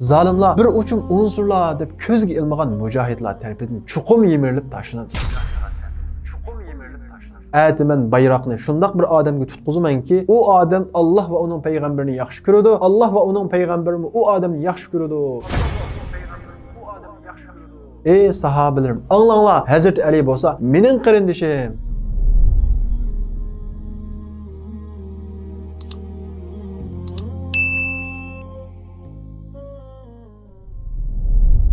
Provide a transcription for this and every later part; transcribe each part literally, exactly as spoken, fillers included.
زالىملار بىر ئوچۇم ئۇنسۇرلار دەپ كۆزگە ئىلمىغان مۇجاھىدلار تەرىپىدىن چوقۇم يىمىرىلىپ تاشلىنىدۇ. ئەتە مەن بايراقنى شۇنداق بىر ئادەمگە تۇتقۇزىمەنكى، ئۇ ئادەم ئاللاھ ۋە ئۇنىڭ پەيغەمبىرىنى ياخشى كۆرىدۇ، ئاللاھ ۋە ئۇنىڭ پەيغەمبىرىمۇ ئۇ ئادەمنى ياخشى كۆرىدۇ. ئى ساھابىلىرىم، ئاڭلاڭلار، ھەزرىتى ئەلى بولسا مېنىڭ قېرىندىشىم.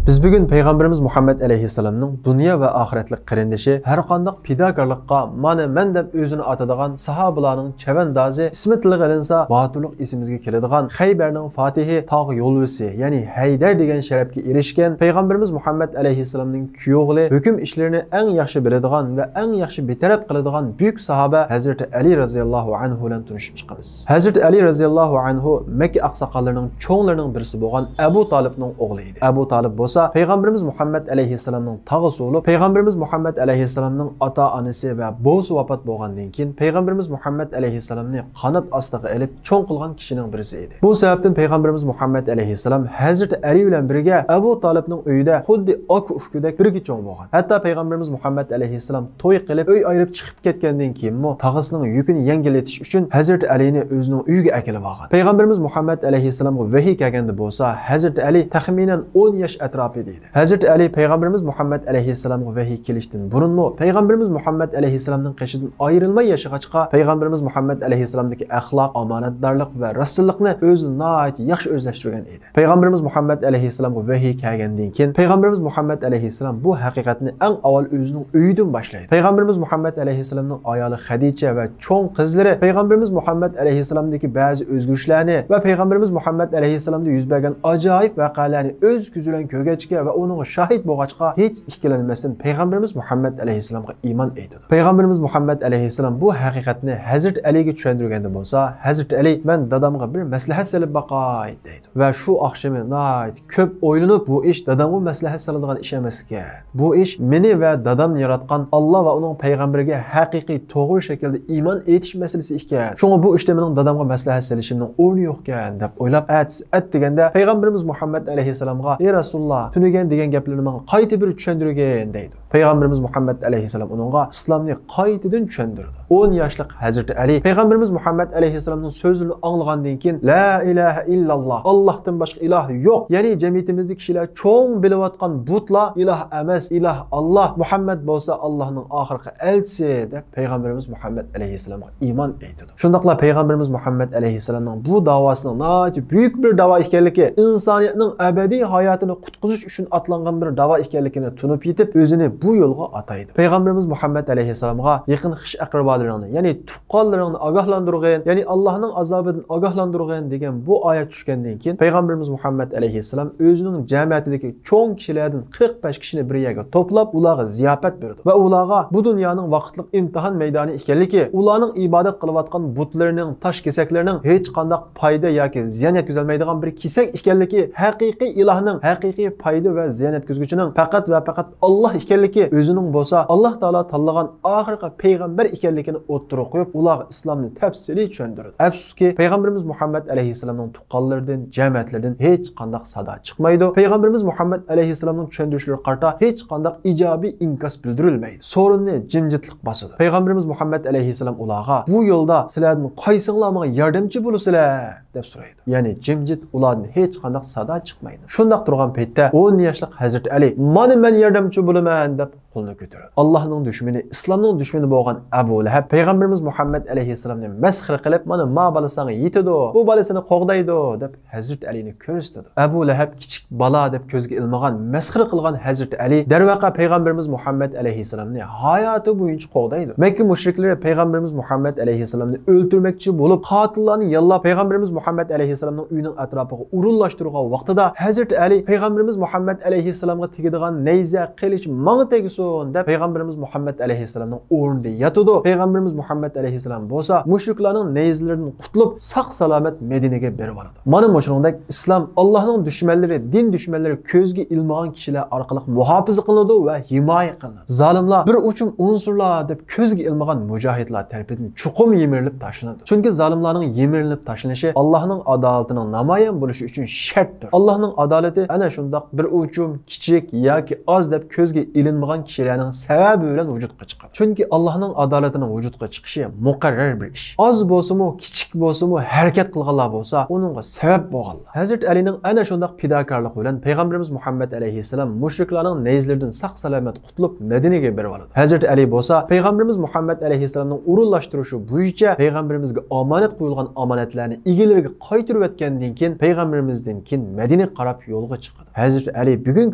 بىز بۈگۈن پەيغەمبىرىمىز مۇھەممەد ئەلەيھىسسالامنىڭ دۇنيا ۋە ئاخىرەتلىك قېرىندىشى، ھەرقانداق پىداكارلىققا مانا مەن دەپ ئۆزىنى ئاتىدىغان ساھابىلارنىڭ چەۋەندازى، ئىسمى تىلغا ئېلىنسا باتۇرلۇق ئېسىمىزگە كېلىدىغان خەيبەرنىڭ فاتىھى، تاغ يولۋىسى، يەنى ھەيدەر دېگەن شەرەپكە ئېرىشكەن پەيغەمبىرىمىز مۇھەممەد ئەلەيھىسسالامنىڭ كۈيئوغلى، ھۆكۈم ئىشلىرىنى ئەڭ ياخشى بىلىدىغان ۋە ئەڭ ياخشى بىتەرەپ قىلىدىغان بۈيۈك ساھابە ھەزرىتى ئەلى رەزىياللاھۇ ئەنھۇ بىلەن تونۇشۇپ چىقىمىز. ھەزرىتى ئەلى رەزىياللاھۇ ئەنھۇ مەككە ئاقساقاللىرىنىڭ چوڭلىرىنىڭ بىرسى بولغان ئەبۇ تالىپنىڭ ئوغلى ئىدى. ئەبۇ تالىپ بولسا پەيغەمبىرىمىز مۇھەممەد ئەلەيھىسسالامنىڭ تاغىسى بولۇپ، پەيغەمبىرىمىز مۇھەممەد ئەلەيھىسسالامنىڭ ئاتا-ئانىسى ۋە بوۋىسى ۋاپات بولغاندىن كېيىن، پەيغەمبىرىمىز مۇھەممەد ئەلەيھىسسالامنى قانات ئاستىغا ئېلىپ چوڭ قىلغان كىشىنىڭ بىرسى ئىدى. بۇ سەۋەبتىن پەيغەمبىرىمىز مۇھەممەد ئەلەيھىسسالام ھەزرىتى ئەلى بىلەن بىرگە ئەبۇ تالىپنىڭ ئۆيىدە خۇددى ئاكا-ئۇكىدەك بىرگە چوڭ بولغان. ھەتتا پەيغەمبىرىمىز مۇھەممەد ئەلەيھىسسالام توي قىلىپ، ئۆي ئايرىپ چىقىپ كەتكەندىن كېيىنمۇ تاغىسىنىڭ يۈكىنى يەڭگىللىتىش ئۈچۈن ھەزرىتى ئەلىنى ئۆزىنىڭ ئۆيىگە ئەكېلىپ ئالغان. پەيغەمبىرىمىز مۇھەممەد ئەلەيھىسسالامغا ۋەھىي كەلگەندە بولسا، ھەزرىتى ئەلى تەخمىنەن ئون ياش ئەتراپىدا ئىدى. ھەزرىتى ئەلى پەيغەمبىرىمىز مۇھەممەد ئەلەيھىسسالامغا ۋەھىي كېلىشتىن بۇرۇنمۇ پەيغەمبىرىمىز مۇھەممەد ئەلەيھىسسالامنىڭ قېشىدىن ئايرىلماي ياشىغاچقا، پەيغەمبىرىمىز مۇھەممەد ئەلەيھىسسالامدىكى ئەخلاق، ئامانەتدارلىق ۋە راستچىللىقنى ئۆزىدە ناھايىتى ياخشى ئۆزلەشتۈرگەن ئىدى. پەيغەمبىرىمىز مۇھەممەد ئەلەيھىسسالامغا ۋەھىي كەلگەندىن كېيىن، پەيغەمبىرىمىز مۇھەممەد ئەلەيھىسسالام بۇ ھەقىقەتنى ئەڭ ئاۋۋال ئۆزىنىڭ ئۆيىدىن باشلايدۇ. پەيغەمبىرىمىز مۇھەممەد ئەلەيھىسسالامنىڭ ئايالى خەدىچە ۋە چوڭ قىزلىرى پەيغەمبىرىمىز مۇھەممەد ئەلەيھىسسالامدىكى بەزى ئۆزگىرىشلەرنى ۋە پەيغەمبىرىمىز مۇھەممەد ئەلەيھىسسالامدا يۈز بەرگەن ئاجايىپ ۋەقەلەرنى ئۆز كۆزى بىلەن كۆرگەچكە ۋە ئۇنىڭغا شاھىت بولغاچقا، ھېچ ئىككىلەنمەستىن پەيغەمبىرىمىز مۇھەممەد ئەلەيھىسسالامغا ئىمان ئېيتىدۇ. پەيغەمبىرىمىز مۇھەممەد ئەلەيھىسسالام بۇ ھەقىقەتنى ھەزرىتى ئەلىگە چۈشەندۈرگەندە بولسا، ھەزرىتى ئەلى، مەن دادامغا بىر مەسلىھەت سېلىپ باقاي، دەيدۇ. ۋە شۇ ئاخشىمى ناھايىتى كۆپ ئويلىنىپ، بۇ ئىش دادامغا مەسلىھەت سالىدىغان ئىش ئەمەسكەن. بۇ ئىش مېنى ۋە دادامنى ياراتقان ئاللا ۋە ئۇنىڭ پەيغەمبىرىگە ھەقىقىي توغرا شەكىلدە ئىمان ئېيتىش مەسىلىسى ئىكەن. شۇڭا بۇ ئىشتا مېنىڭ دادامغا مەسلىھەت سېلىشىمنىڭ ئورنى يوقكەن، دەپ ئويلاپ، ئەتىسى ئەتىگەندە پەيغەمبىرىمىز مۇھەممەد ئەلەيھىسسالامغا، ئى رەسۇلۇللا، تۈنۈگۈن دېگەن گەپلىرىنى ماڭا قايتا بىر چۈشەندۈرگىن، دەيدۇ. پەيغەمبىرىمىز مۇھەممەد ئەلەيھىسسالام ئۇنىڭغا ئىسلامنى قايتىدىن چۈشەندۈرىدۇ. ئون ياشلىق ھەزرىتى ئەلى پەيغەمبىرىمىز مۇھەممەد ئەلەيھىسسالامنىڭ سۆزلىرىنى ئاڭلىغاندىن كېيىن، لا ئىلاھە ئىللاللا، ئاللاھتىن باشقا ئىلاھ يوق، يەنى جەمئىيىتىمىزدە كىشىلەر چوڭ بىلىۋاتقان بۇتلار ئىلاھ ئەمەس، ئىلاھ ئاللا، مۇھەممەد بولسا ئاللاھنىڭ ئاخىرقى ئەلچىسى، دەپ پەيغەمبىرىمىز مۇھەممەد ئەلەيھىسسالامغا ئىمان ئېيتىدۇ. شۇنداقلا پەيغەمبىرىمىز مۇھەممەد ئەلەيھىسسالامنىڭ بۇ داۋاسىنىڭ ناھايىتى بۈيۈك بىر داۋا ئىكەنلىكى، ئىنسانىيەتنىڭ ئەبەدىي ھاياتىنى قۇتقۇزۇش ئۈچۈن ئاتلانغان بىر داۋا ئىكەنلىكىنى تونۇپ يېتىپ، ئۆزىنى بۇ يولغا ئاتايدۇ. پەيغەمبىرىمىز مۇھەممەد ئەلەيھىسسالامغا يېقىن خىش-ئەقرىبالىرىڭنى، يەنى تۇغقانلىرىڭنى ئاگاھلاندۇرغىن، يەنى ئاللاھنىڭ ئازابىدىن ئاگاھلاندۇرغىن دېگەن بۇ ئايەت چۈشكەندىن كېيىن، پەيغەمبىرىمىز مۇھەممەد ئەلەيھىسسالام ئۆزىنىڭ جەمەتىدىكى چوڭ كىشىلەردىن قىرىق بەش كىشىنى بىر يەرگە توپلاپ، ئۇلارغا زىياپەت بېرىدۇ ۋە ئۇلارغا بۇ دۇنيانىڭ ۋاقىتلىق ئىمتىھان مەيدانى ئىكەنلىكى، ئۇلارنىڭ ئىبادەت قىلىۋاتقان بۇتلىرىنىڭ، تاش كېسەكلىرىنىڭ ھېچقانداق پايدا ياكى زىيان يەتكۈزەلمەيدىغان بىر كېسەك ئىكەنلىكى، ھەقىقىي ئىلاھنىڭ، ھەقىقىي پايدا ۋە زىيان يەتكۈزگۈچىنىڭ پەقەت ۋە پەقەت ئاللاھ ئىكەنلىكى، ئۆزىنىڭ بولسا ئاللاھ تائالا تاللىغان ئاخىرقى پەيغەمبەر ئىكەنلىكىنى ئوتتۇرىغا قويۇپ، ئۇلارغا ئىسلامنى تەپسىلىي چۈشەندۈرىدۇ. ئەپسۇسكى، پەيغەمبىرىمىز مۇھەممەد ئەلەيھىسسالامنىڭ تۇغقانلىرىدىن، جەمەتلىرىدىن ھېچقانداق سادا چىقمايدۇ. پەيغەمبىرىمىز مۇھەممەد ئەلەيھىسسالامنىڭ چۈشەندۈرۈشلىرىگە قارىتا ھېچقانداق ئىجابىي ئىنكاس بىلدۈرۈلمەيدۇ. سورۇننى جىمجىتلىق باسىدۇ. پەيغەمبىرىمىز مۇھەممەد ئەلەيھىسسالام ئۇلارغا، بۇ يولدا سىلەردىن قايسىڭلار ماڭا ياردەمچى بولىسىلەر؟ دەپ سورايدۇ. يەنى جىمجىت، ئۇلاردىن ھېچقانداق سادا چىقمايدۇ. شۇنداق تۇرغان پەيتتە ئون ياشلىق ھەزرىتى ئەلى، مانا مەن ياردەمچى بولىمەن، دەپ قولىنى كۆتۈرىدۇ. ئاللاھنىڭ دۈشمىنى، ئىسلامنىڭ دۈشمىنى بولغان ئەبۇ لەھەب پەيغەمبىرىمىز مۇھەممەد ئەلەيھىسسالامنى مەسخىرە قىلىپ، مانا ما بالا ساڭا يېتىدۇ، بۇ بالا سېنى قوغدايدۇ، دەپ ھەزرىتى ئەلىنى كۆرسىتىدۇ. ئەبۇ لەھەب كىچىك بالا دەپ كۆزگە ئىلمىغان، مەسخىرە قىلغان ھەزرىتى ئەلى، دەرۋەقە، پەيغەمبىرىمىز مۇھەممەد ئەلەيھىسسالامنى ھاياتى بويىچە قوغدايدۇ. مەككە مۇشرىكلىرى پەيغەمبىرىمىز مۇھەممەد ئەلەيھىسسالامنى ئۆلتۈرمەكچى بولۇپ، قاتىللارنى ياللاپ، پەيغەمبىرىمىز مۇھەممەد ئەلەيھىسسالامنىڭ ئۆيىنىڭ ئەتراپىغا ئورۇنلاشتۇرغان ۋاقتىدا، ھەزرىتى ئەلى پەيغەمبىرىمىز مۇھەممەد ئەلەيھىسسالامغا تېگىدىغان نەيزە، قىلىچ ماڭا تەگسۇن، دەپ پەيغەمبىرىمىز مۇھەممەد ئەلەيھىسسالامنىڭ ئورنىدا ياتىدۇ. پەيغەمبىرىمىز مۇھەممەد ئەلەيھىسسالام بولسا مۇشرىكلارنىڭ نەيزىلىرىدىن قۇتۇلۇپ، ساق-سالامەت مەدىنىگە بېرىۋالىدۇ. مانا مۇشۇنىڭدەك ئىسلام ئاللاھنىڭ دۈشمەنلىرى، دىن دۈشمەنلىرى كۆزگە ئىلمىغان كىشىلەر ئارقىلىق مۇھاپىزە قىلىنىدۇ ۋە ھىمايە قىلىنىدۇ. زالىملار، بىر ئوچۇم ئۇنسۇرلار دەپ كۆزگە ئىلمىغان مۇجاھىدلار تەرىپىدىن چوقۇم يىمىرىلىپ تاشلىنىدۇ. چۈنكى زالىملارنىڭ يىمىرىلىپ تاشلىنىشى ئاللاھنىڭ ئادالىتىنىڭ نامايان بولۇشى ئۈچۈن شەرتتۇر. ئاللاھنىڭ ئادالىتى ئەنە شۇنداق بىر ئوچۇم، كىچىك ياكى ئاز دەپ كۆزگە ئىلىنمىغان كىشىلەرنىڭ سەۋەبى بىلەن ۋۇجۇدقا چىقىدۇ. چۈنكى ئاللاھنىڭ ئادالىتىنىڭ ۋۇجۇدقا چىقىشى مۇقەررەر بىر ئىش. ئاز بولسىمۇ، كىچىك بولسىمۇ، ھەرىكەت قىلغانلار بولسا، ئۇنىڭغا سەۋەب بولغانلار. ھەزرىتى ئەلىنىڭ ئەنە شۇنداق پىداكارلىقى بىلەن پەيغەمبىرىمىز مۇھەممەد ئەلەيھىسسالام مۇشرىكلارنىڭ نەيزىلىرىدىن ساق-سالامەت قۇتۇلۇپ، مەدىنىگە بېرىۋالىدۇ. ھەزرىتى ئەلى بولسا پەيغەمبىرىمىز مۇھەممەد ئەلەيھىسسالامنىڭ ئورۇنلاشتۇرۇشى بويىچە پەيغەمبىرىمىزگە ئامانەت قويۇلغان ئامانەتلەرنى ئىگىلىرىگە قايتۇرۇۋەتكەندىن كېيىن، پەيغەمبىرىمىزدىن كېيىن مەدىنىگە قاراپ يولغا چىقىدۇ. ھەزرىتى ئەلى بۈگۈنكى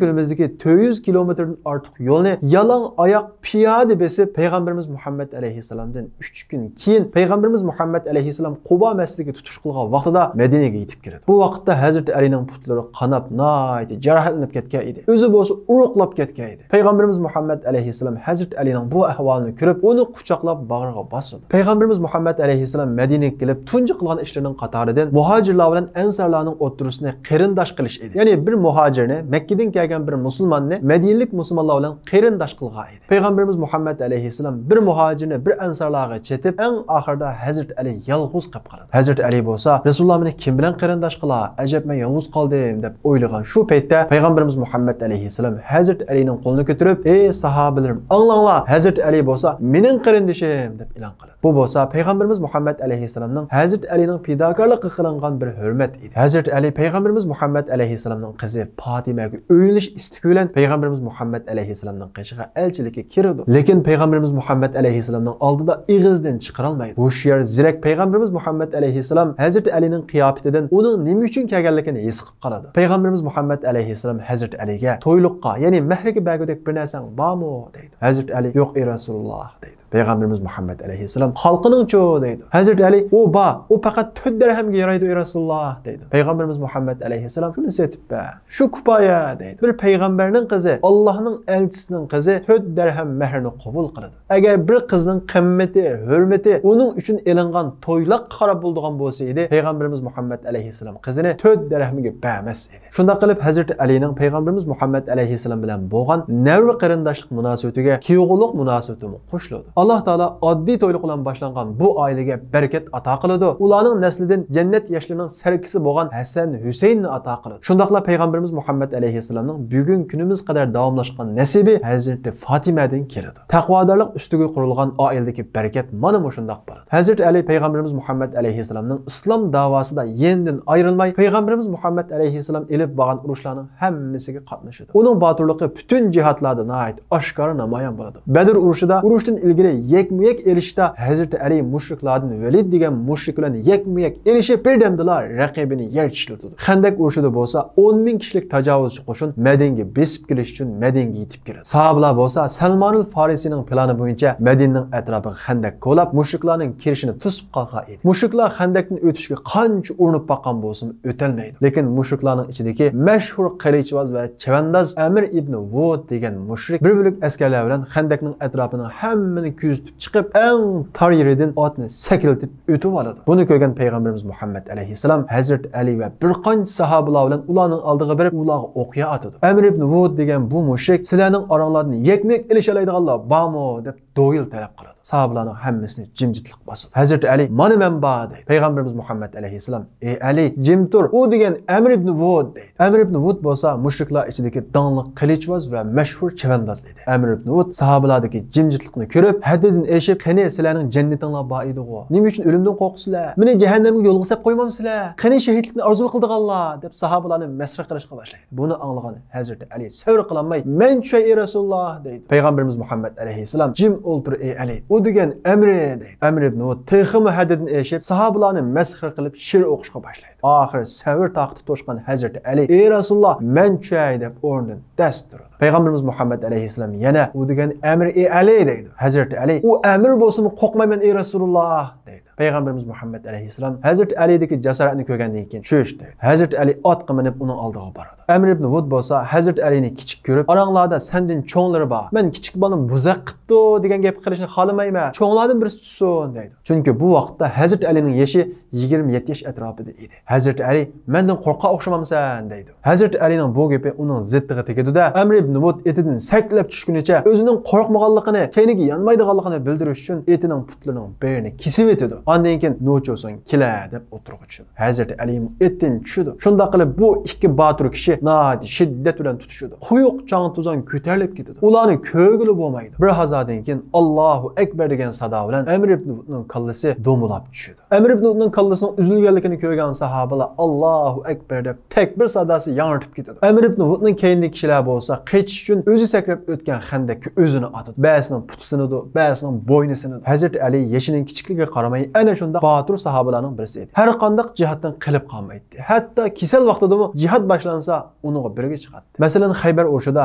كۈنىمىزدىكى تۆت يۈز كىلومېتىردىن ئارتۇق يولنى يالاڭ ئاياق پىيادە بېسىپ، پەيغەمبىرىمىز مۇھەممەد ئەلەيھىسسالامدىن ئۈچ كۈن كېيىن، پەيغەمبىرىمىز مۇھەممەد ئەلەيھىسسالام قۇبا مەسچىتىگە تۇتۇش قىلغان ۋاقتىدا مەدىنىگە يېتىپ كېلىدۇ. بۇ ۋاقىتتا ھەزرىتى ئەلىنىڭ پۇتلىرى قاناپ، ناھايىتى جاراھەتلىنىپ كەتكەن ئىدى. ئۆزى بولسا ئورۇقلاپ كەتكەن ئىدى. پەيغەمبىرىمىز مۇھەممەد ئەلەيھىسسالام ھەزرىتى ئەلىنىڭ بۇ ئەھۋالىنى كۆرۈپ، ئۇنى قۇچاقلاپ باغرىغا باسىدۇ. پەيغەمبىرىمىز مۇھەممەد ئەلەيھىسسالام مەدىنىگە كېلىپ تۇنجى قىلغان ئىشلىرىنىڭ قاتارىدىن مۇھاجىرلار بىلەن ئەنسارلارنىڭ ئوتتۇرىسىنى قېرىنداش قىلىش ئىدى. يەنى بىر مۇھاجىرنى، مەككىدىن كەلگەن بىر مۇسۇلماننى مەدىنىلىك مۇسۇلمانلار بىلەن قېرىنداش قىلغان ئىدى. پەيغەمبىرىمىز مۇھەممەد ئەلەيھىسسالام بىر مۇھاجىرنى بىر ئەنسارلارغا چېتىپ، ئەڭ ئاخىرىدا ھەزرىتى ئەلى يالغۇز قېلىپ قالىدۇ. ھەزرىتى ئەلى بولسا، رەسۇلۇللا مېنى كىم بىلەن قېرىنداش قىلا؟ ئەجەب، مەن يالغۇز قالدىم، دەپ ئويلىغان شۇ پەيتتە پەيغەمبىرىمىز مۇھەممەد ئەلەيھىسسالام ھەزرىتى ئەلىنىڭ قولىنى كۆتۈرۈپ، ئەي ساھابىلىرىم، ئاڭلاڭلار، ھەزرىتى ئەلى بولسا مېنىڭ قېرىندىشىم، دەپ ئېلان قىلىدۇ. بۇ بولسا پەيغەمبىرىمىز مۇھەممەد ئەلەيھىسسالامنىڭ ھەزرىتى ئەلىنىڭ پىداكارلىقىغا قىلىنغان بىر ھۆرمەت ئىدى. ھەزرىتى ئەلى پەيغەمبىرىمىز مۇھەممەد ئەلەيھىسسالامنىڭ قىزى پاتىمەگە ئۆيلىنىش ئىستىكى بىلەن پەيغەمبىرىمىز مۇھەممەد ئەلەيھىسسالامنىڭ قېشىغا ئەلچىلىككە كىرىدۇ. لېكىن پەيغەمبىرىمىز مۇھەممەد ئەلەيھىسسالامنىڭ ئالدىدا ئېغىزدىن چىقىرالمايدۇ. ھوشيار، زېرەك پەيغەمبىرىمىز مۇھەممەد ئەلەيھىسسالام ھەزرىتى ئەلىنىڭ قىياپىتىدىن ئۇنىڭ نېمە ئۈچۈن كەلگەنلىكىنى ھېس قىلىپ قالىدۇ. پەيغەمبىرىمىز مۇھەممەد ئەلەيھىسسالام ھەزرىتى ئەلىگە، تويلۇققا، يەنى مەھرىگە بەرگۈدەك بىر نەرسەڭ بارمۇ؟ دەيدۇ. ھەزرىتى ئەلى، يوق، ئەي رەسۇلۇللا، دەيدۇ. پەيغەمبىرىمىز مۇھەممەد ئەلەيھىسسالام، خالقىنىڭچۇ؟ دەيدۇ. ھەزرىتى ئەلى، ئۇ بار، ئۇ پەقەت تۆت دەرھەمگە يارايدۇ، ئەي رەسۇلۇللا، دەيدۇ. پەيغەمبىرىمىز مۇھەممەد ئەلەيھىسسالام، شۇنى سېتىپ بەر، شۇ كۇپايە، دەيدۇ. بىر پەيغەمبەرنىڭ قىزى، ئاللاھنىڭ ئەلچىسىنىڭ قىزى تۆت دەرھەم مەھرىنى قوبۇل قىلىدۇ. ئەگەر بىر قىزنىڭ قىممىتى، ھۆرمىتى ئۇنىڭ ئۈچۈن ئېلىنغان تويلاققا قاراپ بولىدىغان بولسا ئىدى، پەيغەمبىرىمىز مۇھەممەد ئەلەيھىسسالام قىزىنى تۆت دەرھەمگە بەرمەس ئىدى. شۇنداق قىلىپ، ھەزرىتى ئەلىنىڭ پەيغەمبىرىمىز مۇھەممەد ئەلەيھىسسالام بىلەن بولغان نەۋرە قېرىنداشلىق مۇناسىۋىتىگە كۈيئوغۇللۇق مۇناسىۋىتىمۇ قوشۇلىدۇ. ئاللاھ تائالا ئاددىي تويلۇق بىلەن باشلانغان بۇ ئائىلىگە بەرىكەت ئاتا قىلىدۇ. ئۇلارنىڭ نەسلىدىن جەننەت ياشلىرىنىڭ سەركىسى بولغان ھەسەن، ھۈسەيىننى ئاتا قىلىدۇ. شۇنداقلا پەيغەمبىرىمىز مۇھەممەد ئەلەيھىسسالامنىڭ بۈگۈنكى كۈنىمىزگە قەدەر داۋاملاشقان نەسىبى ھەزرىتى فاتىمەدىن كېلىدۇ. تەقۋادارلىق ئۈستىگە قۇرۇلغان ئائىلىدىكى بەرىكەت مانا مۇشۇنداق بولىدۇ. ھەزرىتى ئەلى پەيغەمبىرىمىز مۇھەممەد ئەلەيھىسسالامنىڭ ئىسلام داۋاسىدا يېنىدىن ئايرىلماي، پەيغەمبىرىمىز مۇھەممەد ئەلەيھىسسالام ئېلىپ بارغان ئۇرۇشلارنىڭ ھەممىسىگە قاتنىشىدۇ. ئۇنىڭ باتۇرلۇقى پۈتۈن جىھادلاردا ناھايىتى ئاشكارا نامايان بولىدۇ. بەدر ئۇرۇشىدا ئۇرۇشتىن ئىلگىرى يەكمۇ يەك ئېلىشتا ھەزرىتى ئەلى مۇشرىكلاردىن ۋەلىد دېگەن مۇشرىك بىلەن يەكمۇ يەك ئېلىشىپ، بىردەمدىلا رەقىبىنى يەر چىشلىتىدۇ. خەندەك ئۇرۇشىدا بولسا ئون مىڭ كىشىلىك تاجاۋۇزچى قوشۇن مەدىنىگە بېسىپ كېلىش ئۈچۈن مەدىنىگە يېتىپ كېلىدۇ. ساھابىلار بولسا سەلمانۇل فارىسىنىڭ پىلانى بويىچە مەدىنىنىڭ ئەتراپىغا خەندەك كولاپ، مۇشرىكلارنىڭ كىرىشىنى توسۇپ قالغان ئىدى. مۇشرىكلار خەندەكتىن ئۆتۈشكە قانچە ئۇرۇنۇپ باققان بولسىمۇ ئۆتەلمەيدۇ. لېكىن مۇشرىكلارنىڭ ئىچىدىكى مەشھۇر قىلىچۋاز ۋە چەۋەنداز ئەمىر ئىبنى ۋۇد دېگەن مۇشرىك بىر بۆلەك ئەسكەرلەر بىلەن خەندەكنىڭ ئەتراپىنىڭ ھەممىنى كۆزىتىپ چىقىپ، ئەڭ تار يېرىدىن ئاتنى سەكرىتىپ ئۆتۈۋالىدۇ. بۇنى كۆرگەن پەيغەمبىرىمىز مۇھەممەد ئەلەيھىسسالام ھەزرىتى ئەلى ۋە بىر قانچە ساھابىلار بىلەن ئۇلارنىڭ ئالدىغا بېرىپ، ئۇلارغا ئوقيا ئاتىدۇ. ئەمر ئىبن ۋۇد دېگەن بۇ مۇشرىك سىلەرنىڭ ئاراڭلاردىن يەكمۇ يەك ئېلىشالايدىغانلار بارمۇ؟ دەپ دوئىل تەلەپ قىلىدۇ. ساھابىلارنىڭ ھەممىسىنى جىمجىتلىق باسىدۇ. ھەزرىتى ئەلى، مانا مەن بار، دەيدۇ. پەيغەمبىرىمىز مۇھەممەد ئەلەيھىسسالام، ئەي ئەلى، جىم تۇر، ئۇ دېگەن ئەمر ئىبن ۋۇد، دەيدۇ. ئەمر ئىبن ۋۇد بولسا مۇشرىكلار ئىچىدىكى داڭلىق قىلىچۋاز ۋە مەشھۇر چەۋەنداز ئىدى. ئەمر ئىبن ۋۇد ساھابىلاردىكى جىمجىتلىقنى كۆرۈپ، ھەددىدىن ئېشىپ، قېنى سىلەرنىڭ جەننىتىڭلار بار ئىدىغۇ؟ نېمە ئۈچۈن ئۆلۈمدىن قورقىسىلەر؟ مېنى جەھەننەمگە يولغا سەپ قويمامسىلەر؟ قېنى شېھىتلىكنى ئارزۇ قىلىدىغانلار؟ دەپ ساھابىلارنى مەسخىرە قىلىشقا باشلايدۇ. بۇنى ئاڭلىغان ھەزرىتى ئەلى سەۋر قىلالماي، مەن چۈشەي ئەي رەسۇلۇللا، دەيدۇ. پەيغەمبىرىمىز مۇھەممەد ئەلەيھىسسالام، جىم ئولتۇر ئەي ئەلى، ئۇ دېگەن ئەمرى، دەيدۇ. ئەمر ئىبن ۋۇد تېخىمۇ ھەددىدىن ئېشىپ، ساھابىلارنى مەسخىرە قىلىپ شېئىر ئوقۇشقا باشلايدۇ. ئاخىرى سەۋر تاقىتى توشقان ھەزرىتى ئەلى، ئەي رەسۇلۇللا، مەن چۈشەي، دەپ ئورنىدىن دەس تۇرىدۇ. پەيغەمبىرىمىز مۇھەممەد ئەلەيھىسسالام يەنە، ئۇ دېگەن ئەمرى ئەي ئەلى، دەيدۇ. ھەزرىتى ئەلى، ئۇ ئەمر بولسىمۇ قورقمايمەن ئەي رەسۇلۇللا، دەيدۇ. پەيغەمبىرىمىز مۇھەممەد ئەلەيھىسسالام ھەزرىتى ئەلىدىكى جاسارەتنى كۆرگەندىن كېيىن، چۈش دەيدۇ. ھەزرىتى ئەلى ئاتقا مىنىپ ئۇنىڭ ئالدىغا بارىدۇ. ئەمر ئىبن ۋۇد بولسا ھەزرىتى ئەلىنى كىچىك كۆرۈپ، ئاراڭلاردا سەندىن چوڭلىرى بار، مەن كىچىك بالىنى بوزەك قىپتۇ دېگەن گەپ قىلىشنى خالىمايمەن، چوڭلاردىن بىرسى تۇتسۇن دەيدۇ. چۈنكى بۇ ۋاقىتتا ھەزرىتى ئەلىنىڭ يېشى يىگىرمە يەتتە ياش ئەتراپىدا ئىدى. ھەزرىتى ئەلى، مەندىن قورققان ئوخشىمامسەن دەيدۇ. ھەزرىتى ئەلىنىڭ بۇ گېپى ئۇنىڭ زىتىغا تېگىدۇ-دە، ئەمر ئىبن ۋۇد ئېتىدىن سەكرەپ چۈشكىنىچە ئۆزىنىڭ قورقمىغانلىقىنى، كەينىگە يانمايدىغانلىقىنى بىلدۈرۈش ئۈچۈن ئېتىنىڭ پۇتلىرىنىڭ بىرىنى كېسىۋېتىدۇ. ئاندىن كېيىن نوچىسىڭ كېلە دەپ ئوتتۇرىغا چۈشىدۇ. ھەزرىتى ئەلىمۇ ئېتتىن چۈشىدۇ. شۇنداق قىلىپ بۇ ئىككى باتۇر كىشى ناھايىتى شىددەت بىلەن تۇتۇشىدۇ. قويۇق چاڭ-توزان كۆتەرىلىپ كېتىدۇ. ئۇلارنى كۆرگىلى بولمايدۇ. بىر ھازادىن كېيىن ئاللاھۇ ئەكبەر دېگەن سادا بىلەن ئەمر ئىبن ۋۇدنىڭ كاللىسى دومىلاپ چۈشىدۇ. ئەمر ئىبن ۋۇدنىڭ كاللىسىنىڭ ئۈزۈلگەنلىكىنى كۆرگەن ساھابىلار ئاللاھۇ ئەكبەر دەپ تەكبىر ساداسى ياڭرىتىپ كېتىدۇ. ئەمر ئىبن ۋۇدنىڭ كەينىدىكى كىشىلەر بولسا قېچىش ئۈچۈن ئۆزى سەكرەپ ئۆتكەن خەندەككە ئۆزىنى ئاتىدۇ. بەزىسىنىڭ پۇتى سىنىدۇ، بەزىسىنىڭ بوينى سىنىدۇ. ھەزرىتى ئەلى يېشىنىڭ كىچىكلىكىگە قارىماي، ئەنە شۇنداق باتۇر ساھابىلارنىڭ بىرسى ئىدى. ھەرقانداق جىھادتىن قېلىپ قالمايتتى. ھەتتا كېسەل ۋاقتىدىمۇ جىھاد باشلانسا، ئۇنىڭغا بىرگە چىقاتتى. مەسىلەن، خەيبەر ئۇرۇشىدا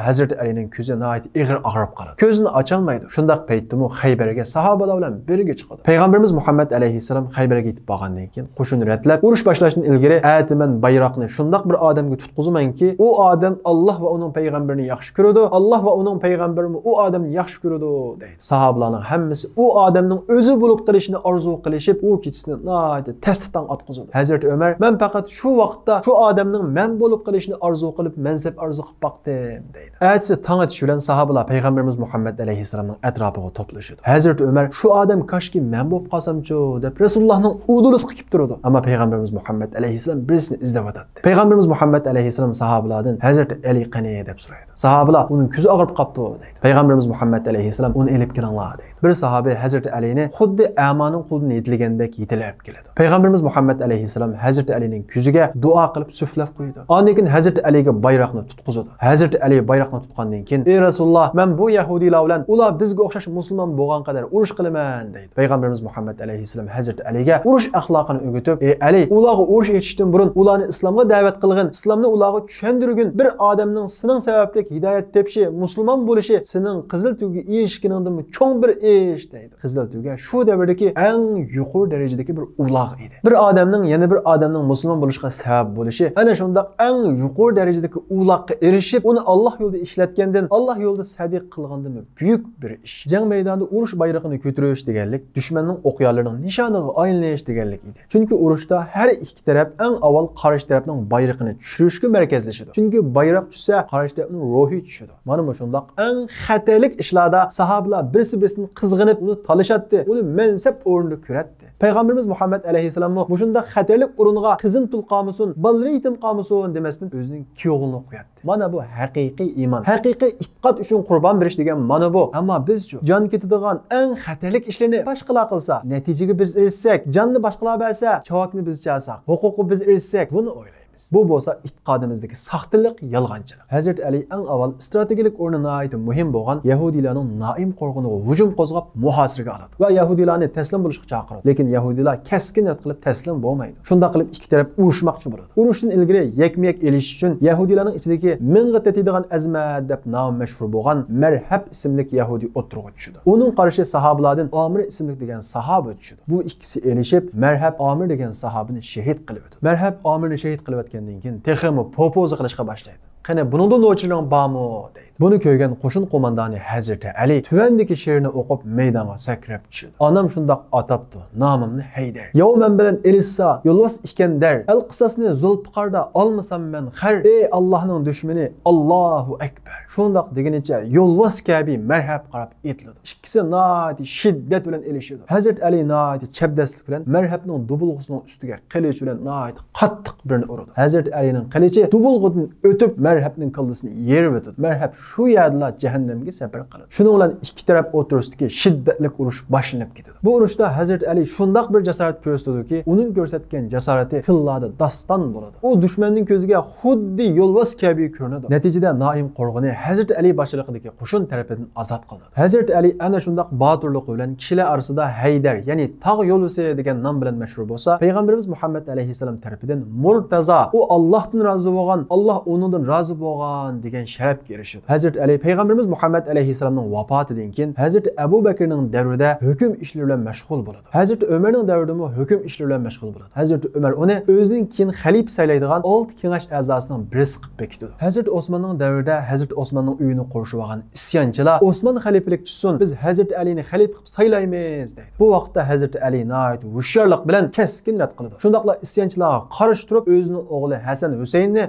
ھەزرىتى ئەلىنىڭ كۆزى ناھايىتى ئېغىر ئاغرىپ قالىدۇ. كۆزىنى ئاچالمايدۇ. شۇنداق پەيتتىمۇ خەيبەرگە ساھابىلار بىلەن بىرگە چىقىدۇ. پەيغەمبىرىمىز مۇھەممەد ئەلەيھىسسالام خەيبەرگە يېتىپ بارغاندىن كېيىن، قوشۇن رەتلەپ، ئۇرۇش باشلاشتىن ئىلگىرى، ئەتە مەن بايراقنى شۇنداق بىر ئادەمگە تۇتقۇزىمەنكى، ئۇ ئادەم ئاللاھ ۋە ئۇنىڭ پەيغەمبىرىنى ياخشى كۆرىدۇ، ئاللاھ ۋە ئۇنىڭ پەيغەمبىرىمۇ ئۇ ئادەمنى ياخشى كۆرىدۇ، دەيدۇ. ساھابىلارنىڭ ھەممىسى ئۇ ئادەمنىڭ ئۆزى بولۇپ قېلىشىنى ئارزۇ قىلىشىپ، ئۇ كېچىسىنى ناھايىتى تەستە تاڭ ئاتقۇزىدۇ. ھەزرىتى ئۆمەر، مەن پەقەت شۇ ۋاقىتتا شۇ ئادەمنىڭ مەن بولۇپ قېلىشىنى ئارزۇ قىلىپ، مەنسەپ ئارزۇ قىلىپ باقتىم، دەيدۇ. ئەتىسى تاڭ ئېتىش بىلەن ساھابىلار پەيغەمبىرىمىز مۇھەممەد ئەلەيھىسسالامنىڭ ئەتراپىغا توپلىشىدۇ. ھەزرىتى ئۆمەر، شۇ ئادەم كاشكى مەن بولۇپ قالسامچۇ، دەپ رەسۇلۇللاھنىڭ ئۇدۇلىسىغا كېلىپ تۇرىدۇ. ئەمما پەيغەمبىرىمىز مۇھەممەد ئەلەيھىسسالام بىرسىنى ئىزدەۋاتاتتى. پەيغەمبىرىمىز مۇھەممەد ئەلەيھىسسالام ساھابىلاردىن، ھەزرىتى ئەلى قېنى؟ دەپ سورايدۇ. ساھابىلار، ئۇنىڭ كۆزى ئاغرىپ قاپتۇ، دەيدۇ. پەيغەمبىرىمىز مۇھەممەد ئەلەيھىسسالام، ئۇنى ئېلىپ كېلىڭلار، دەيدۇ. بىر ساھابە ھەزرىتى ئەلىنى خۇددى ئەمانىڭ قولىدىن يېتىلگەندەك يېتىلەپ كېلىدۇ. پەيغەمبىرىمىز مۇھەممەد ئەلەيھىسسالام ھەزرىتى ئەلىنىڭ كۆزىگە دۇئا قىلىپ سۈفلەپ قويىدۇ. ئاندىن كېيىن ھەزرىتى ئەلىگە بايراقنى تۇتقۇزىدۇ. ھەزرىتى ئەلى بايراقنى تۇتقاندىن كېيىن، ئى رەسۇلۇللاھ، مەن بۇ يەھۇدىيلار بىلەن ئۇلار بىزگە ئوخشاش مۇسۇلمان بولغان قەدەر ئۇرۇش قىلىمەن، دەيدۇ. پەيغەمبىرىمىز مۇھەممەد ئەلەيھىسسالام ھەزرىتى ئەلىگە ئۇرۇش ئەخلاقىنى ئۆگىتىپ، ئى ئەلى، ئۇلارغا ئۇرۇش ئېچىشتىن بۇرۇن ئۇلارنى ئىسلامغا دەۋەت قىلغىن، ئىسلامنى ئۇلارغا چۈشەندۈرگىن، بىر ئادەمنىڭ سېنىڭ سەۋەبلىك ھىدايەت تېپىشى، مۇسۇلمان بولۇشى سېنىڭ قىزىل تۆگىگە ئېرىشكىنىڭدىنمۇ چوڭ بىر ئىش، دەيدۇ. قىزىل تۆگە شۇ دەۋردىكى ئەڭ يۇقىرى دەرىجىدىكى بىر ئۇلاغ ئىدى. بىر ئادەمنىڭ يەنە بىر ئادەمنىڭ مۇسۇلمان بولۇشىغا سەۋەب بولۇشى، ئەنە شۇنداق ئەڭ يۇقىرى دەرىجىدىكى ئۇلاغقا ئېرىشىپ، ئۇنى ئاللاھ يولىدا ئىشلەتكەندىن، ئاللاھ يولىدا سەدىقە قىلغاندىنمۇ بۈيۈك بىر ئىش. جەڭ مەيدانىدا ئۇرۇش بايرىقىنى كۆتۈرۈش دېگەنلىك دۈشمەننىڭ ئوقيالىرىنىڭ نىشانىغا ئايلىنىش دېگەنلىك ئىدى. چۈنكى ئۇرۇشتا ھەر ئىككى تەرەپ ئەڭ ئاۋۋال قارشى تەرەپنىڭ بايرىقىنى چۈشۈرۈشكە مەركەزلىشىدۇ. چۈنكى بايراق چۈشسە، قارشى تەرەپنىڭ روھى چۈشىدۇ. مانا مۇشۇنداق ئەڭ خەتەرلىك ئىشلاردا ساھابىلار بىرسى-بىرسىدىن قىزغىنىپ، ئۇنى تالىشاتتى، ئۇنى مەنسەپ ئورنىدا كۆرەتتى. پەيغەمبىرىمىز مۇھەممەد ئەلەيھىسسالاممۇ مۇشۇنداق خەتەرلىك ئورۇنغا قىزىم تۇل قالمىسۇن، بالىلىرى يېتىم قالمىسۇن دېمەستىن ئۆزىنىڭ كۈيئوغلىنى قوياتتى. مانا بۇ ھەقىقىي ئىمان. ھەقىقىي ئېتىقاد ئۈچۈن قۇربان بېرىش دېگەن مانا بۇ. ئەمما بىزچۇ؟ جان كېتىدىغان ئەڭ خەتەرلىك ئىشلىرىنى باشقىلار قىلسا، نەتىجىگە بىز ئېرىشسەك، جاننى باشقىلار بەرسە، چاۋاكنى بىز چالساق، ھوقۇققا بىز ئېرىشسەك، بۇنى ئويلايمىز. بۇ بولسا ئېتىقادىمىزدىكى ساختىلىق، يالغانچىلىق. ھەزرىتى ئەلى ئەڭ ئاۋۋال ئىستراتېگىيەلىك ئورنى ناھايىتى مۇھىم بولغان يەھۇدىيلارنىڭ نائىم قورغىنىغا ھۇجۇم قوزغاپ، مۇھاسىرىگە ئالىدۇ ۋە يەھۇدىيلارنى تەسلىم بولۇشقا چاقىرىدۇ. لېكىن يەھۇدىيلار كەسكىن رەت قىلىپ تەسلىم بولمايدۇ. شۇنداق قىلىپ ئىككى تەرەپ ئۇرۇشماقچى بولىدۇ. ئۇرۇشتىن ئىلگىرى يەكمۇ يەك ئېلىشىش ئۈچۈن يەھۇدىيلارنىڭ ئىچىدىكى مىڭغا تېتىيدىغان ئەزىمەت دەپ نامى مەشھۇر بولغان مەرھەب ئىسىملىك يەھۇدىي ئوتتۇرىغا چۈشىدۇ. ئۇنىڭ قارشى ساھابىلاردىن ئامىر ئىسىملىك دېگەن ساھابە چۈشىدۇ. بۇ ئىككىسى ئېلىشىپ، مەرھەب ئامىر دېگەن ساھابىنى شېھىت قىلىۋېتىدۇ. مەرھەب ئامىرنى شېھىت قىلىۋەتكەندىن كېيىن، تېخىمۇ پوپوزا قىلىشقا باشلايدۇ. قېنى، بۇنىڭدا نوچىلىرىڭ بارمۇ؟ دەيدۇ. بۇنى كۆرگەن قوشۇن قوماندانى ھەزرىتى ئەلى تۆۋەندىكى شېئىرنى ئوقۇپ، مەيدانغا سەكرەپ چۈشىدۇ. ئانام شۇنداق ئاتاپتۇ نامىمنى ھەيدەر. ياۋ مەن بىلەن ئېلىشسا، يولۋاس ئىكەن دەر. ئەلقىساسنى زۇلپىقاردا ئالمىسام مەن خەر. ئى ئاللاھنىڭ دۈشمىنى، ئاللاھۇ ئەكبەر. شۇنداق دېگىنىچە يولۋاس كەبى مەرھەبكە قاراپ ئېتىلىدۇ. ئىككىسى ناھايىتى شىددەت بىلەن ئېلىشىدۇ. ھەزرىتى ئەلى ناھايىتى چەبدەسلىك بىلەن مەرھەبنىڭ دۇبۇلغىسىنىڭ ئۈستىگە قىلىچ بىلەن ناھايىتى قاتتىق بىرنى ئۇرىدۇ. ھەزرىتى ئەلىنىڭ قىلىچى دۇبۇلغىدىن ئۆتۈپ، مەرھەبنىڭ كاللىسىنى يېرىۋېتىدۇ. مەرھەب شۇ يەردىلا جەھەننەمگە سەپەر قىلىدۇ. شۇنىڭ بىلەن ئىككى تەرەپ ئوتتۇرىسىدىكى شىددەتلىك ئۇرۇش باشلىنىپ كېتىدۇ. بۇ ئۇرۇشتا ھەزرىتى ئەلى شۇنداق بىر جاسارەت كۆرسىتىدۇكى، ئۇنىڭ كۆرسەتكەن جاسارىتى تىللاردا داستان بولىدۇ. ئۇ دۈشمەننىڭ كۆزىگە خۇددى يولۋاس كەبى كۆرۈنىدۇ. نەتىجىدە نائىم قورغىنى ھەزرىتى ئەلى باشچىلىقىدىكى قوشۇن تەرىپىدىن ئازاد قىلىنىدۇ. ھەزرىتى ئەلى ئەنە شۇنداق باتۇرلۇقى بىلەن كىشىلەر ئارىسىدا ھەيدەر، يەنى تاغ يولۋىسى دېگەن نام بىلەن مەشھۇر بولسا، پەيغەمبىرىمىز مۇھەممەد ئەلەيھىسسالام تەرىپىدىن مۇرتەزا، ئۇ ئاللاھتىن رازى بولغان، ئاللاھ ئۇنىڭدىن قازى بولغان دېگەن شەرەپكە ئېرىشىدۇ. ھەزرىتى ئەلى پەيغەمبىرىمىز مۇھەممەد ئەلەيھىسسالامنىڭ ۋاپاتىدىن كېيىن ھەزرىتى ئەبۇ بەكرىنىڭ دەۋرىدە ھۆكۈم ئىشلىرى بىلەن مەشغۇل بولىدۇ. ھەزرىتى ئۆمەرنىڭ دەۋرىدىمۇ ھۆكۈم ئىشلىرى بىلەن مەشغۇل بولىدۇ. ھەزرىتى ئۆمەر ئۇنى ئۆزىدىن كېيىن خەلىپە سايلايدىغان ئالتە كېڭەش ئەزاسىنىڭ بىرسى قىلىپ بېكىتىدۇ. ھەزرىتى ئوسماننىڭ دەۋرىدە ھەزرىتى ئوسماننىڭ ئۆيىنى قورشىۋالغان ئىسيانچىلار، ئوسمان خەلىپىلىك چۈشسۇن، بىز ھەزرىتى ئەلىنى خەلىپە قىلىپ سايلايمىز، دەيدۇ. بۇ ۋاقىتتا ھەزرىتى ئەلى ناھايىتى ھوشيارلىق بىلەن كەسكىن رەت قىلىدۇ. شۇنداقلا ئىسيانچىلارغا قارشى تۇرۇپ، ئۆزىنىڭ ئوغلى ھەسەن ھۈسەيىننى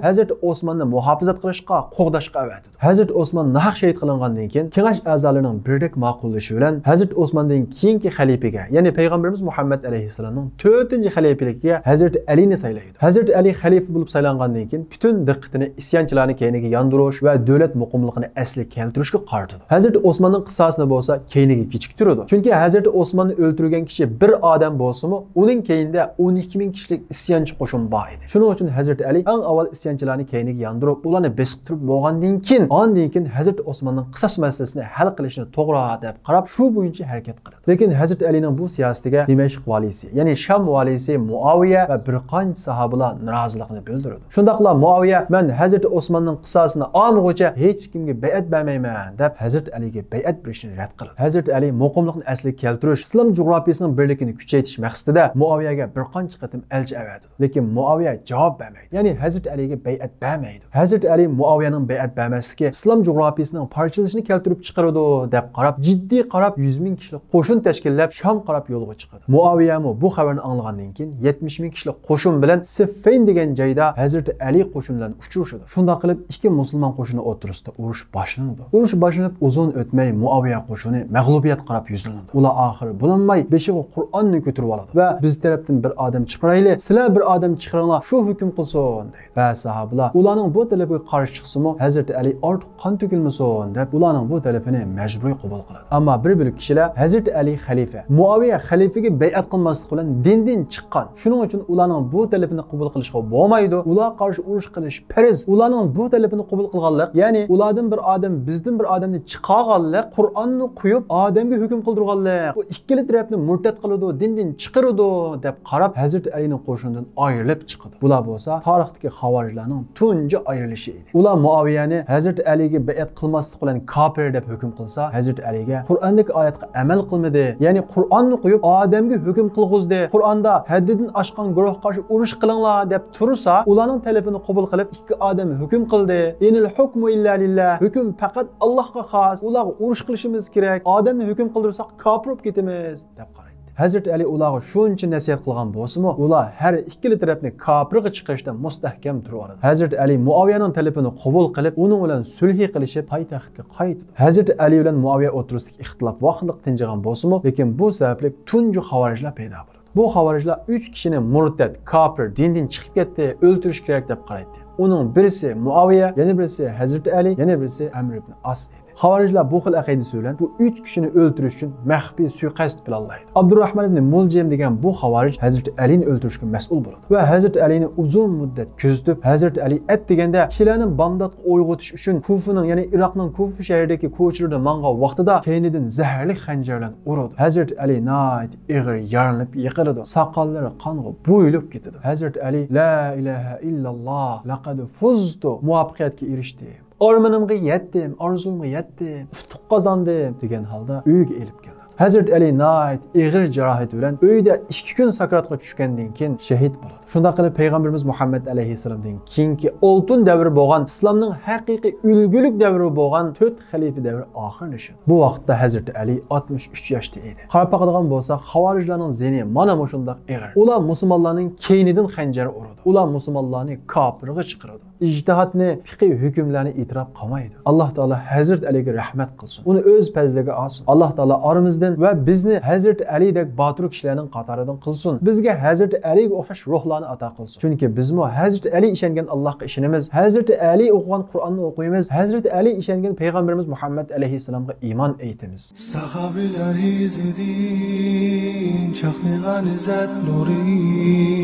ھەزرىتى ئوسماننى مۇھاپىزەت قىلىشقا، قوغداشقا ئەۋەتىدۇ. ھەزرىتى ئوسمان ناھەق شېھىت قىلىنغاندىن كېيىن، كېڭەش ئەزالىرىنىڭ بىردەك ماقۇللىشى بىلەن ھەزرىتى ئوسماندىن كېيىنكى خەلىپىگە، يەنى پەيغەمبىرىمىز مۇھەممەد ئەلەيھىسسالامنىڭ تۆتىنچى خەلىپىلىكىگە ھەزرىتى ئەلىنى سايلايدۇ. ھەزرىتى ئەلى خەلىپە بولۇپ سايلانغاندىن كېيىن، پۈتۈن دىققىتىنى ئىسيانچىلارنى كەينىگە ياندۇرۇش ۋە دۆلەت مۇقىملىقىنى ئەسلىگە كەلتۈرۈشكە قارىتىدۇ. ھەزرىتى ئوسماننىڭ قىساسىنى بولسا كەينىگە كېچىكتۈرىدۇ. چۈنكى ھەزرىتى ئوسماننى ئۆلتۈرگەن كىشى بىر ئادەم بولسىمۇ، ئۇنىڭ كەينىدە ئون ئىككى مىڭ كىشىلىك ئىسيانچى قوشۇن بار ئىدى. شۇنىڭ ئۈچۈن ھەزرىتى ئەلى ئەڭ ئاۋۋال ئىسيانچىلارنى كەينىگە ياندۇرۇپ، ئۇلارنى بېسىقتۇرۇپ بولغاندىن كېيىن، ئاندىن كېيىن ھەزرىتى ئوسماننىڭ قىساس مەسىلىسىنى ھەل قىلىشنى توغرا دەپ قاراپ، شۇ بويىچە ھەرىكەت قىلىدۇ. لېكىن ھەزرىتى ئەلىنىڭ بۇ سىياسىتىگە دىمەشق ۋالىيسى، يەنى شام ۋالىيسى مۇئاۋىيە ۋە بىر قانچە ساھابىلار نارازىلىقىنى بىلدۈرىدۇ. شۇنداقلا مۇئاۋىيە، «مەن ھەزرىتى ئوسماننىڭ قىساسىنى ئالمىغۇچە ھېچكىمگە بەيئەت بەرمەيمەن» دەپ، ھەزرىتى ئەلىگە بەيئەت بېرىشنى رەت قىلىدۇ. ھەزرىتى ئەلى مۇقىملىقنى ئەسلىگە كەلتۈرۈش، ئىسلام جۇغراپىيىسىنىڭ بىرلىكىنى كۈچەيتىش مەقسىتىدە مۇئاۋىيەگە بىر قانچە قېتىم ئەلچى ئەۋەتىدۇ. لېكىن مۇئاۋىيە جاۋاب بەرمەيدۇ. يەنى ھەزرىتى ئەلىگە بەيئەت بەرمەيدۇ. ھەزرىتى ئەلى مۇئاۋىيەنىڭ بەيئەت بەرمەسلىكى ئىسلام جۇغراپىيىسىنىڭ پارچىلىنىشىنى كەلتۈرۈپ چىقىرىدۇ، دەپ قاراپ، جىددىي قاراپ، يۈز مىڭ كىشىلىك قوشۇن تەشكىللەپ، شام قاراپ يولغا چىقىدۇ. مۇئاۋىيەمۇ بۇ خەۋەرنى ئاڭلىغاندىن كېيىن، يەتمىش مىڭ كىشىلىك قوشۇن بىلەن سىففەين دېگەن جايدا ھەزرىتى ئەلى قوشۇنى بىلەن ئۇچرىشىدۇ. شۇنداق قىلىپ، ئىككى مۇسۇلمان قوشۇنى ئوتتۇرىسىدا ئۇرۇش باشلىنىدۇ. ئۇرۇش باشلىنىپ ئۇزۇن ئۆتمەي، مۇئاۋىيە قوشۇنى مەغلۇبىيەتكە قاراپ يۈزلىنىدۇ. ئۇلار ئاخىرى بولالماي، بېشىغا قۇرئاننى كۆتۈرۈۋالىدۇ ۋە، «بىز تەرەپتىن بىر ئادەم چىقىرايلى، سىلەر بىر ئادەم چىقىرىڭلار، شۇ ھۆكۈم قىلسۇن» دەيدۇ. بەزى ساھابىلار ئۇلارنىڭ بۇ تەلىپىگە قارشى چىقسىمۇ، ھەزرىتى ئەلى «ئارتۇق قان تۆكۈلمىسۇن» دەپ، ئۇلارنىڭ بۇ تەلىپىنى مەجبۇرىي قوبۇل قىلىدۇ. ئەمما بىر بۆلەك كىشىلەر ھەزرىتى ئەلى خەلىپە، مۇئاۋىيە خەلىپىگە بەيئەت قىلماسلىق بىلەن دىندىن چىققان. شۇنىڭ ئۈچۈن ئۇلارنىڭ بۇ تەلىپىنى قوبۇل قىلىشقا بولمايدۇ. ئۇلارغا قارشى ئۇرۇش قىلىش پەرز. ئۇلارنىڭ بۇ تەلىپىنى قوبۇل قىلغانلىق، يەنى ئۇلاردىن بىر ئادەم، بىزدىن بىر ئادەمنى چىقارغانلىق، قۇرئاننى قويۇپ، ئادەمگە ھۆكۈم قىلدۇرغانلىق، بۇ ئىككىلا تەرەپنى مۇرتەت قىلىدۇ، دىندىن چىقىرىدۇ، دەپ قاراپ، ھەزرىتى ئەلىنىڭ قوشۇنىدىن ئايرىلىپ چىقىدۇ. بۇلار بولسا تارىختىكى خاۋارىجلارنىڭ تۇنجى ئايرىلىشى ئىدى. ئۇلار مۇئاۋىيەنى ھەزرىتى ئەلىگە بەيئەت قىلماسلىق بىلەن كاپىر دەپ ھۆكۈم قىلسا، ھەزرىتى ئەلىگە قۇرئاندىكى ئايەتكە ئەمەل قىلمىدى، يەنى قۇرئاننى قويۇپ، ئادەمگە ھۆكۈم قىلغۇزدى، قۇرئاندا ھەددىدىن ئاشقان گۇرۇھقا قارشى ئۇرۇش قىلىڭلار دەپ تۇرسا، ئۇلارنىڭ تەلىپىنى قوبۇل قىلىپ، ئىككى ئادەم ھۆكۈم قىلدى. «ئىنىل ھۇكمۇ ئىللا لىللا»، ھۆكۈم پەقەت ئاللاھقا خاس، ئۇلارغا ئۇرۇش قىلىشىمىز كېرەك، ئادەمنى ھۆكۈم قىلدۇرساق كاپىر بولۇپ كېتىمىز، دەپ قارايتتى. ھەزرىتى ئەلى ئۇلارغا شۇنچە نەسىھەت قىلغان بولسىمۇ، ئۇلار ھەر ئىككىلا تەرەپنى كاپىرغا چىقىرىشتا مۇستەھكەم تۇرۇۋالىدۇ. ھەزرىتى ئەلى مۇئاۋىيەنىڭ تەلىپىنى قوبۇل قىلىپ، ئۇنىڭ بىلەن سۈلھى قىلىشىپ، پايتەختكە قايتىدۇ. ھەزرىتى ئەلى بىلەن مۇئاۋىيە ئوتتۇرىسىدىكى ئىختىلاپ ۋاقىتلىق تىنجىغان بولسىمۇ، لېكىن بۇ سەۋەبلىك تۇنجى خاۋارىجلار پەيدا بولىدۇ. بۇ خاۋارىجلار ئۈچ كىشىنى مۇرتەت، كاپىر، دىندىن چىقىپ كەتتى، ئۆلتۈرۈش كېرەك دەپ قارايتتى. ئۇنىڭ بىرسى مۇئاۋىيە، يەنە بىرسى ھەزرىتى ئەلى، يەنە بىرسى ئەمر ئىبن ئاس ئىدى. خاۋارىجلار بۇ خىل ئەقىدىسى بىلەن بۇ ئۈچ كىشىنى ئۆلتۈرۈش ئۈچۈن مەخپىي سۇيىقەست پىلانلايدۇ. ئابدۇرراھمان ئىبنى مۇلجىم دېگەن بۇ خاۋارىج ھەزرىتى ئەلىنى ئۆلتۈرۈشكە مەسئۇل بولىدۇ ۋە ھەزرىتى ئەلىنى ئۇزۇن مۇددەت كۆزىتىپ، ھەزرىتى ئەلى ئەتىگەندە كىشىلەرنى بامداتقا ئويغىتىش ئۈچۈن كۇفىنىڭ، يەنى ئىراقنىڭ كۇفا شەھىرىدىكى كوچىلىرىدا ماڭغان ۋاقتىدا كەينىدىن زەھەرلىك خەنجەر بىلەن ئۇرىدۇ. ھەزرىتى ئەلى ناھايىتى ئېغىر يارىلىنىپ يىقىلىدۇ. ساقاللىرى قانغا بويىلىپ كېتىدۇ. ھەزرىتى ئەلى، «لا ئىلاھە ئىللاللا، لەقەد فۇزتۇ، مۇۋەپپەقىيەتكە ئېرىشتىم. ئارمىنىمغا يەتتىم، ئارزۇمغا يەتتىم، ئۇتۇق قازاندىم» دېگەن ھالدا ئۆيىگە ئېلىپ كېلىنىدۇ. ھەزرىتى ئەلى ناھايىتى ئېغىر جاراھىتى بىلەن ئۆيدە ئىككى كۈن ساكراتقا چۈشكەندىن كېيىن شېھىت بولىدۇ. شۇنداق قىلىپ، پەيغەمبىرىمىز مۇھەممەد ئەلەيھىسسالامدىن كېيىنكى ئالتۇن دەۋرى بولغان، ئىسلامنىڭ ھەقىقىي ئۈلگىلىك دەۋرى بولغان تۆت خەلىپە دەۋرى ئاخىرلىشىدۇ. بۇ ۋاقىتتا ھەزرىتى ئەلى ئاتمىش ئۈچ ياشتا ئىدى. قاراپ باقىدىغان بولساق، خاۋارىجلارنىڭ زېنى مانا مۇشۇنداق ئېغىر. ئۇلار مۇسۇلمانلارنىڭ كەينىدىن خەنجەر ئۇرىدۇ. ئۇلار مۇسۇلمانلارنى كاپىرغا چىقىرىدۇ. ئىجتىھادنى، پىقھىي ھۆكۈملەرنى ئېتىراپ قىلمايدۇ. ئاللاھ تائالا ھەزرىتى ئەلىگە رەھمەت قىلسۇن. ئۇنى ئۆز پەزلىگە ئالسۇن. ئاللاھ تائالا ئارىمىزدىن ۋە بىزنى ھەزرىتى ئەلىدەك باتۇر كىشىلەرنىڭ قاتارىدىن قىلسۇن. بىزگە ھەزرىتى ئەلىگە ئوخشاش روھلارنى ئاتا قىلسۇن. چۈنكى بىزمۇ ھەزرىتى ئەلى ئىشەنگەن ئاللاھقا ئىشىنىمىز، ھەزرىتى ئەلى ئوقۇغان قۇرئاننى ئوقۇيمىز، ھەزرىتى ئەلى ئىشەنگەن پەيغەمبىرىمىز مۇھەممەد ئەلەيھىسسالامغا ئىمان ئېيتىمىز. ساھابىلەر ئىزىدىن چاقنىغان ئىززەت نۇرى،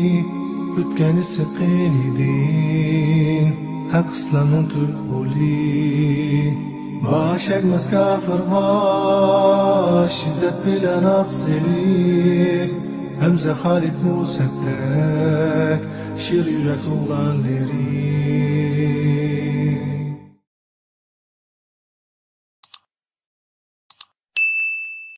ئۆتكەن ئىسسىق قېنىدىن ھەق ئىسلامنىڭ تۈرك غولى. باش ئەگمەس كاپىرغا شىددەت بىلەن ئات سېلىپ، ھەمزە خالىد مۇسەددەك شېر يۈرەك ئوغلانلىرى.